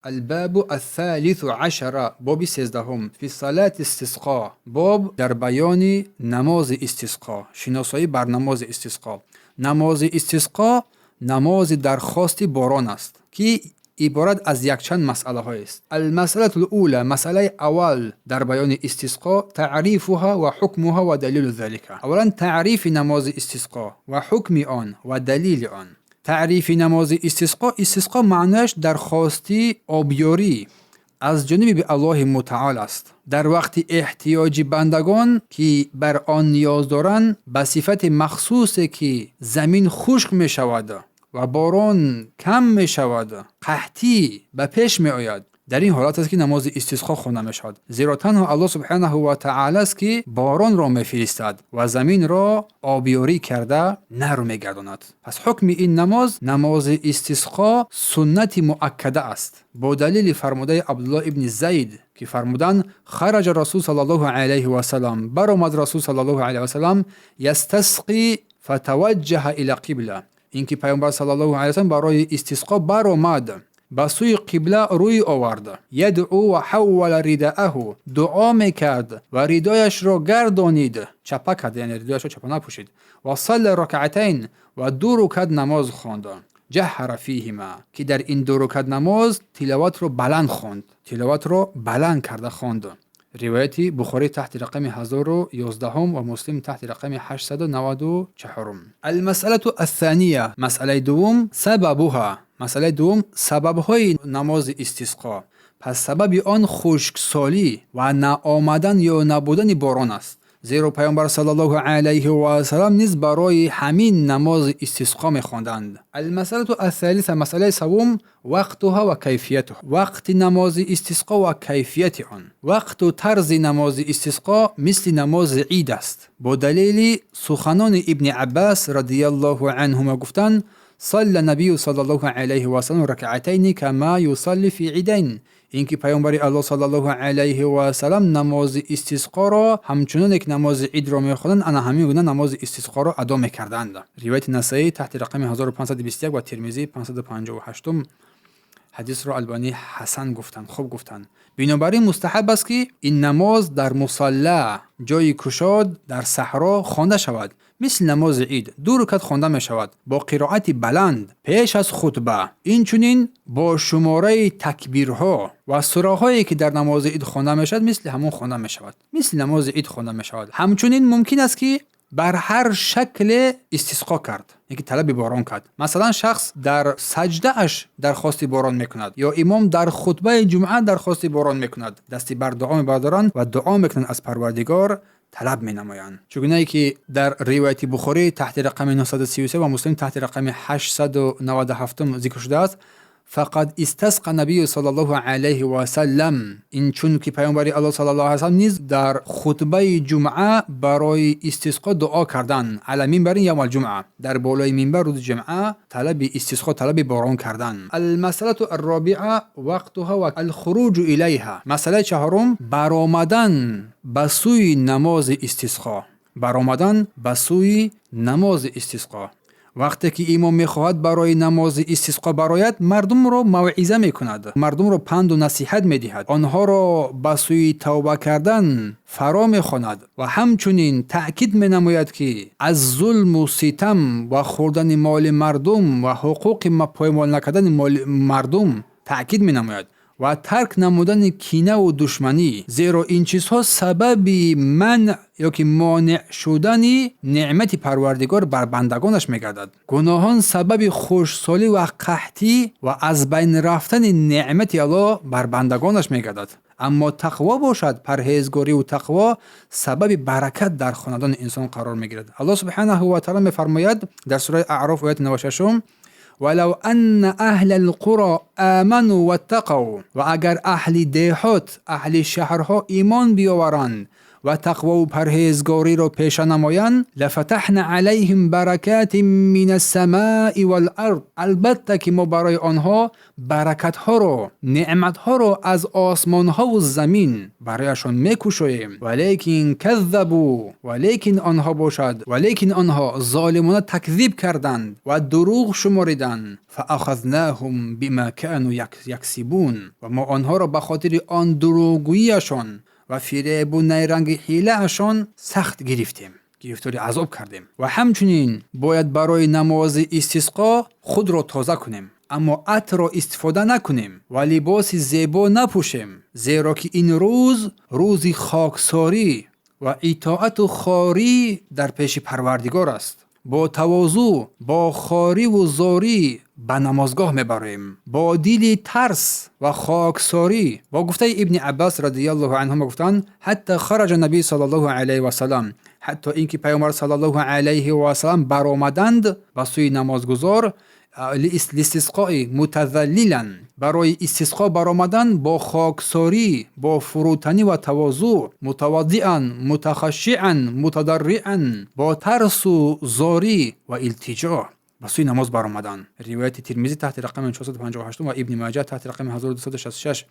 Албабу ас-салису ашара, боби 13-ум. Фи салати истисқо, боб дар баёни намози истисқо, шиносоӣ бар намози истисқо. Намози истисқо намози дархости борон аст, ки иборат аз якчанд масъалаҳоест. Алмасъалату лула, масъалаи аввал дар баёни истисқо: таърифуҳа ва ҳукмуҳа ва далилу залика. Аввалан, таърифи намози истисқо ва ҳукми он ва далили он. Таърифи намози истисқо: истисқо маънояш дархости обёрӣ аз ҷониби Аллоҳи мутаол аст дар вақти эҳтиёҷи бандагон, ки бар он ниёз доранд, ба сифати махсусе, ки замин хушк мешавад ва борон кам мешавад, қаҳтӣ ба пеш меояд. Дар ин ҳолат аст, ки намози истисқо хонда мешавад, зеро танҳо Аллоҳ субҳанаҳу ва таъала аст, ки боронро мефиристад ва заминро обёрӣ карда нарм мегардонад. Пас ҳукми ин намоз: намози истисқо суннати муаккада аст, бо далели фармудаи Абдуллоҳ ибни Зайд, ки фармуданд: хараҷа Расул саллаллоҳу алайҳи васалам, баромад Расул саллаллоҳу алайҳи васалам, ястасқӣ фатаваҷҷаҳа ила қибла, ин ки Пайғамбар саллаллоҳу алайҳи васалам барои истисқо баромад, ба сӯи қибла рӯй овард, ядъу ва ҳаввала ридаъаҳу, дуо мекард ва ридояшро гардонид, чапа кард, яъне ридояшро чапа напӯшид, ва салла ракъатайн, ва ду рукат намоз хонд, ҷаҳара фиҳима, ки дар ин ду рукат намоз тиловатро баланд хонд, тиловатро баланд карда хонд. Ривояти Бухорӣ таҳти рақами 1011-ум ва Муслим таҳти рақами 894-ум. Алмасъалату ассания, масъалаи дуввум: сабабуҳа, масъалаи дуввум, сабабҳои намози истисқо. Пас сабаби он хушксолӣ ва наомадан ё набудани борон аст, зеро Пайғамбар саллаллоҳу алайҳи васалам низ барои ҳамин намози истисқо мехонданд. Алмасъалату ассалиса, масъалаи саввум: вақтуҳа ва кайфиятуҳ, вақти намози истисқо ва кайфияти он. Вақту тарзи намози истисқо мисли намози ид аст, бо далели суханони Ибни Аббас радиаллоҳу анҳума, гуфтанд: салла набию саллаллоҳу алайҳи васалам ракъатайни кама юсалли фи идайн, ин ки Паёмбари Аллоҳ саллаллоҳу алайҳи васалам намози истисқоро ҳамчуноне ки намози идро мехонанд, ана ҳамин гуна намози истисқоро адо мекарданд. Ривояти Насаӣ таҳти рақами 1521 ва Термизӣ 558. Ҳадисро Албонӣ ҳасан гуфтанд, хуб гуфтанд. Бинобар ин мустаҳаб аст, ки ин намоз дар мусалла, ҷойи кушод дар саҳро хонда шавад. Мисли намози ид ду рукат хонда мешавад бо қироати баланд пеш аз хутба, инчунин бо шумораи такбирҳо ва сураҳое, ки дар намози ид хонда мешавад, мисли ҳамон хонда мешавад, мисли намози ид хонда мешавад. Ҳамчунин мумкин аст, ки бар ҳар шакле истисқо кард, яки талаби борон кард. Масалан, шахс дар саҷдааш дархости борон мекунад ё имом дар хутбаи ҷумъа дархости борон мекунад, дасти бар дуо мебардоранд ва дуо мекунанд, аз Парвардигор талаб менамоянд, чугунае ки дар ривояти Бухорӣ таҳти рақами 933 ва Муслим таҳти рақами 897 зикр шудааст: фақад истасқа набию саллаллоҳу алайҳи васаллам, ин чун ки Паёмбари Аллоҳ саллаллоҳу алайҳи васаллам низ дар хутбаи ҷумъа барои истисқо дуо кардан, ала минбари явм алҷумъа, дар болои минбар рӯзи ҷумъа талаби истисқо, талаби борон кардан. Алмасъалату арробиа: вақтуҳа ва алхуруҷу илайҳа. Масъалаи чаҳорум: баромадан ба сӯи намози истисқо, баромадан ба сӯи намози истисқо. Вақте ки имом мехоҳад барои намози истисқо барояд, мардумро мавъиза мекунад, мардумро панду насиҳат медиҳад, онҳоро ба сӯи тавба кардан фаро мехонад ва ҳамчунин таъкид менамояд, ки аз зулму ситам ва хӯрдани моли мардум ва ҳуқуқи поймол накардани моли мардум таъкид менамояд ва тарк намудани кинаву душманӣ, зеро ин чизҳо сабаби манъ ё ки монеъ шудани неъмати Парвардигор бар бандагонаш мегардад. Гуноҳон сабаби хушксолӣ ва қаҳтӣ ва аз байн рафтани неъмати Аллоҳ бар бандагонаш мегардад, аммо тақво бошад, парҳезгориву тақво сабаби баракат дар хонадони инсон қарор мегирад. Аллоҳ субҳанаҳу ва таъала мефармояд дар сураи Аъроф, ояти 96: валав анна аҳла алқуро аману ваттақав, ва агар аҳли деҳот, аҳли шаҳрҳо имон биёваранд. ва тақвову парҳезгориро пеша намоянд, لفتحنا عليهم بركات من السماء والأرض, албатта ки мо барои онҳо баракатҳоро, неъматҳоро аз осмонҳову замин барояшон мекушоем. ولكن كذبوا, валекин онҳо бошад, валекин онҳо золимона такзиб карданд ва дурӯғ шумориданд. فأخذناهم بما كانوا يكسبون, ва мо онҳоро ба хотири он дурӯғгӯияшон ва фиребу найранги ҳилаашон сахт гирифтем, гирифтори азоб кардем. Ва ҳамчунин бояд барои намози истисқо худро тоза кунем, аммо атрро истифода накунем ва либоси зебо напӯшем, зеро ки ин рӯз рӯзи хоксорӣ ва итоату хорӣ дар пеши Парвардигор аст. Бо тавозӯъ, бо хориву зорӣ ба намозгоҳ мебароем, бо дили тарс ва хоксорӣ. Бо гуфтаи Ибни Аббас رضي الله عنهما гуфтанд: حتى خرج النبي صلى الله عليه وسلم, ҳатто ин ки Паёмбар صلى الله عليه وسلم баромаданд ба сӯи намозгузор, للاستسقاء متذللا, барои истисқо баромадан бо хоксорӣ, бо фурӯтанӣ ва тавозӯъ, متواضعا متخشعا متضرعا, бо тарсу зорӣ ва илтиҷо ба сӯи намоз баромаданд. Ривояти Тирмизӣ таҳти рақами 458 ва Ибни Маҷа таҳти рақами 1266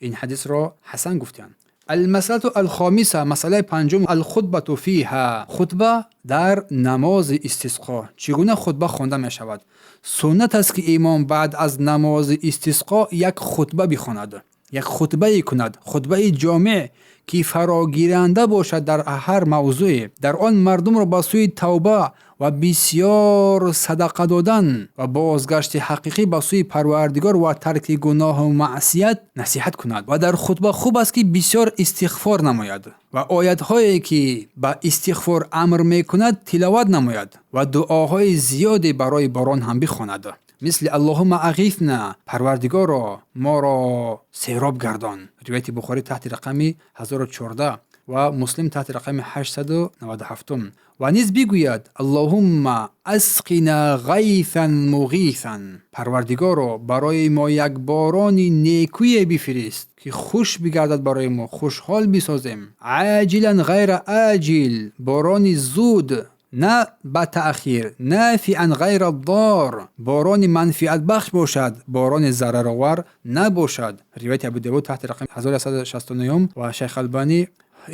ин ҳадисро ҳасан гуфтанд. المسألة الخامسة, масъалаи панҷум: الخطبة فيها, хутба дар намози истисқо. Чӣ гуна хутба хонда мешавад? Суннат аст, ки имом баъд аз намози истисқо як хутба бихонад, як хутбае кунад, хутбаи ҷомеъ, ки фарогиранда бошад дар ҳар мавзӯе. Дар он мардумро ба сӯи тавба ва бисёр садақа додан ва бозгашти ҳақиқӣ ба сӯи Парвардигор ва тарки гуноҳу маъсият насиҳат кунад. Ва дар хутба хуб аст, ки бисёр истиғфор намояд ва оятҳое, ки ба истиғфор амр мекунад, тиловат намояд ва дуоҳои зиёде барои борон ҳам бихонад, мисли اللهم أغثنا, Парвардигоро, моро сероб гардон. Ривояти Бухорӣ таҳти рақами 1014 ва Муслим таҳти рақами 897. Ва низ бигӯяд: اللهم أسقنا غيثا مغيثا, Парвардигоро, барои мо як борони некӯе бифирист, ки хуш бигардад барои мо, хушҳол бисозем, عاجلا غير آجل, борони зуд, на ба таъхир, نافعا غير ضار, борони манфиатбахш бошад, борони зараровар набошад. Ривояти Абудавуд таҳти рақами 1169 ва Шайх Албанӣ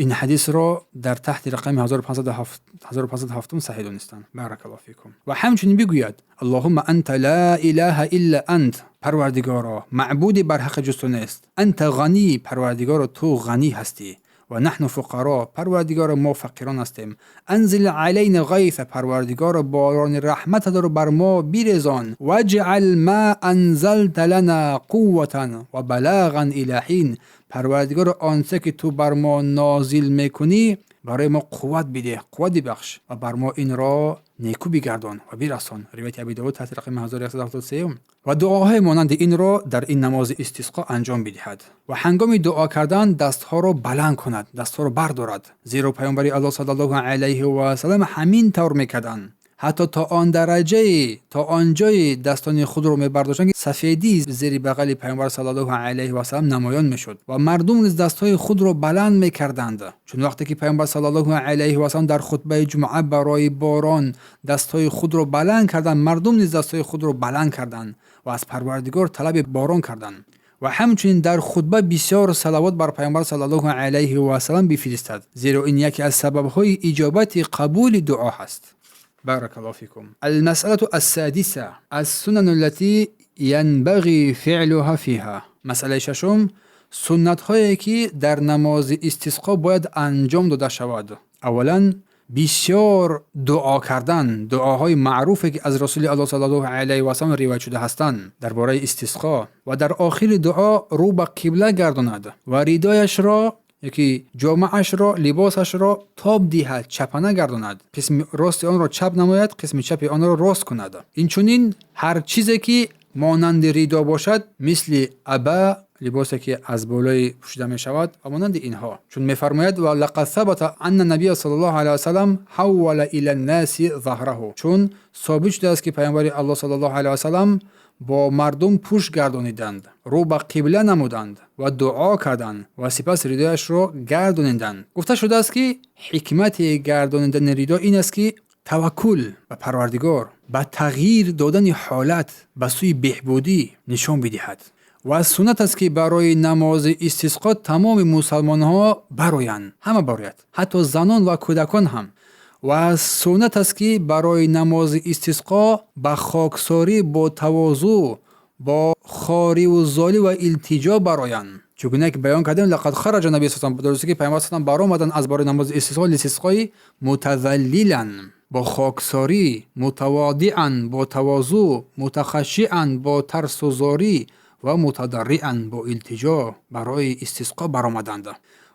ин ҳадисро дар таҳти рақами 1507 саҳеҳ донистанд. بارك الله فيكم. Ва ҳамчунин бигӯяд: اللهم أنت لا إله إلا أنت, Парвардигоро, маъбуде барҳаққи ҷуз ту нест, أنت الغني, Парвардигоро, ту ғанӣ ҳастӣ, ونحن الفقراء, Парвардигоро, мо фақирон ҳастем, أنزل علينا الغيث, Парвардигоро, борони раҳмататро бар мо бирезон, واجعل ما أنزلت لنا قوة وبلاغا إلى حين, Парвардигоро, онче ки ту бар мо нозил мекунӣ, барои мо қувват бидеҳ, қувват бибахш ва бар мо инро некӯ бигардон ва бирасон. Ривояти Аби Довуд таҳти рақами 1173. Ва дуоҳои монанди инро дар ин намози истисқо анҷом бидиҳад ва ҳангоми дуо кардан дастҳоро баланд кунад, дастҳоро бардорад, зеро Паёмбари Аллоҳ صلى الله عليه وسلم ҳамин тавр мекарданд, ҳатто то он дараҷае, то он ҷое дастони худро мебардоштанд, ки сафедии зери бағали Паёмбар صلى الله عليه وسلم намоён мешуд. Ва мардум низ дастҳои худро баланд мекарданд, чун вақте ки Паёмбар صلى الله عليه وسلم дар хутбаи ҷумъа барои борон дастҳои худро баланд карданд, мардум низ дастҳои худро баланд карданд ва аз Парвардигор талаби борон карданд. Ва ҳамчунин дар хутба бисёр салавот бар Паёмбар صلى الله عليه وسلم бифиристад, зеро ин яке аз сабабҳои иҷобати қабули дуо ҳаст. بارك الله فيكم. المسألة السادسة: السنن التي ينبغي فعلها فيها. Масъалаи шашум: суннатҳое, ки дар намози истисқо бояд анҷом дода шавад. Аввалан, бисёр дуо кардан, дуоҳои маъруфе, ки аз Расули Аллоҳ صلى الله عليه وسلم ривоят шуда ҳастанд дар бораи истисқо. Ва дар охири дуо рӯ ба қибла гардонад ва ридояшро яки ҷомаашро, либосашро тоб диҳад, чапана гардонад, қисми рости онро чап намояд, қисми чапи онро рост кунад. Инчунин ҳар чизе, ки монанди ридо бошад, мисли аба, либосе, ки аз болои пӯшида мешавад, ва монанди инҳо, чун мефармояд: ولقد ثبت أن النبي صلى الله عليه وسلم حول إلى الناس ظهره, чун собит шудааст, ки Паёмбари Аллоҳ صلى الله عليه وسلم Бо мардум пушт гардониданд, рӯ ба қибла намуданд ва дуо карданд ва сипас ридояшро гардониданд. Гуфта шудааст, ки ҳикмати гардонидани ридо ин аст, ки таваккул ба Парвардигор ба тағйир додани ҳолат ба сӯи беҳбудӣ нишон бидиҳад. Ва суннат аст, ки барои намози истисқо тамоми мусалмонҳо бароянд, ҳама барояд, ҳатто занон ва кӯдакон ҳам. Ва суннат аст, ки барои намози истисқо ба хоксорӣ, бо тавозӯъ, бо хориву зорӣ ва илтиҷо бароянд, чугуна ки баён кардем. لقد خرج النبي صلى الله، дурусте ки Пайғамбар салам баромаданд аз барои намози истисқо листисқои متذللا, бо хоксорӣ, متواضعا, бо тавозӯъ, متخشعا, бо тарсу зорӣ ва متضرعا, бо илтиҷо барои истисқо баромаданд.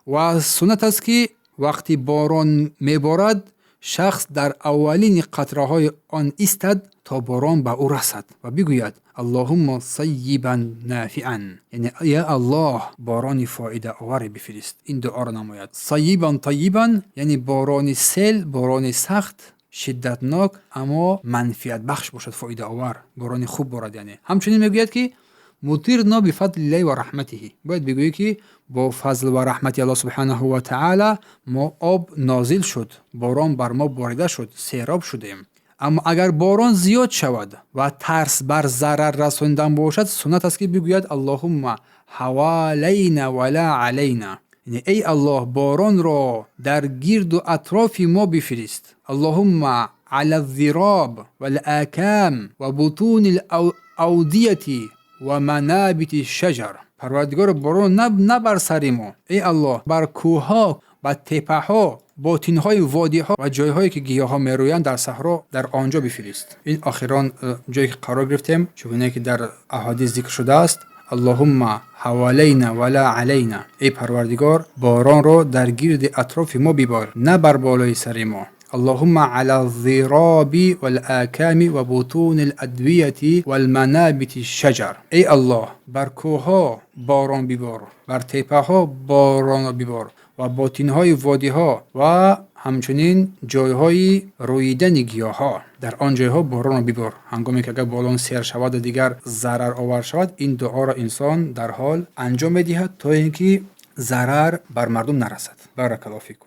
Ва суннат аст, ки вақти борон меборад, шахс дар аввалини қатраҳои он истад, то борон ба ӯ расад ва бигӯяд: اللهم صيبا نافعا, яъне я Аллоҳ, борони фоидаоваре бифирист. Ин дуоро намояд. صيبا طيبا, яъне борони сел, борони сахт, шиддатнок, аммо манфиатбахш бошад, фоидаовар, борони хуб борад. Яъне ҳамчунин мегӯяд, ки مطرنا بفضل الله ورحمته, бояд бигӯӣ, ки бо фазл ва раҳмати Аллоҳ سبحانه وتعالى мо об нозил шуд, борон бар мо борида шуд, сероб шудем. Аммо агар борон зиёд шавад ва тарс бар зарар расонидан бошад, суннат аст, ки бигӯяд: اللهم حوالينا ولا علينا, яъне эй Аллоҳ, боронро дар гирду атрофи мо бифирист. اللهم على الضراب والآكام وبطون الأودية ومنابت الشجر. Парвардигоро, борон на бар сари мо, эй Аллоҳ, бар кӯҳҳо, ба теппаҳо, ботинҳои водиҳо ва ҷойҳое, ки гиёҳҳо мерӯянд дар саҳро, дар он ҷо бифирист. Ин охирон ҷое ки қарор гирифтем, чугуне ки дар аҳодис зикр шудааст: اللهم حوالينا ولا علينا, эй Парвардигор, боронро дар гирди атрофи мо бибор, на бар болои сари мо. اللهم على الضراب والآكام وبطون الأودية ومنابت الشجر. Эй Аллоҳ, бар кӯҳҳо борон бибор, бар теппаҳо боронро бибор ва ботинҳои водиҳо ва ҳамчунин ҷойҳои рӯидани гиёҳҳо, дар он ҷойҳо боронро бибор. Ҳангоме ки агар борон сер шаваду дигар зараровар шавад, ин дуоро инсон дар ҳол анҷом медиҳад, то ин ки зарар бар мардум нарасад. بارك الله فيكم.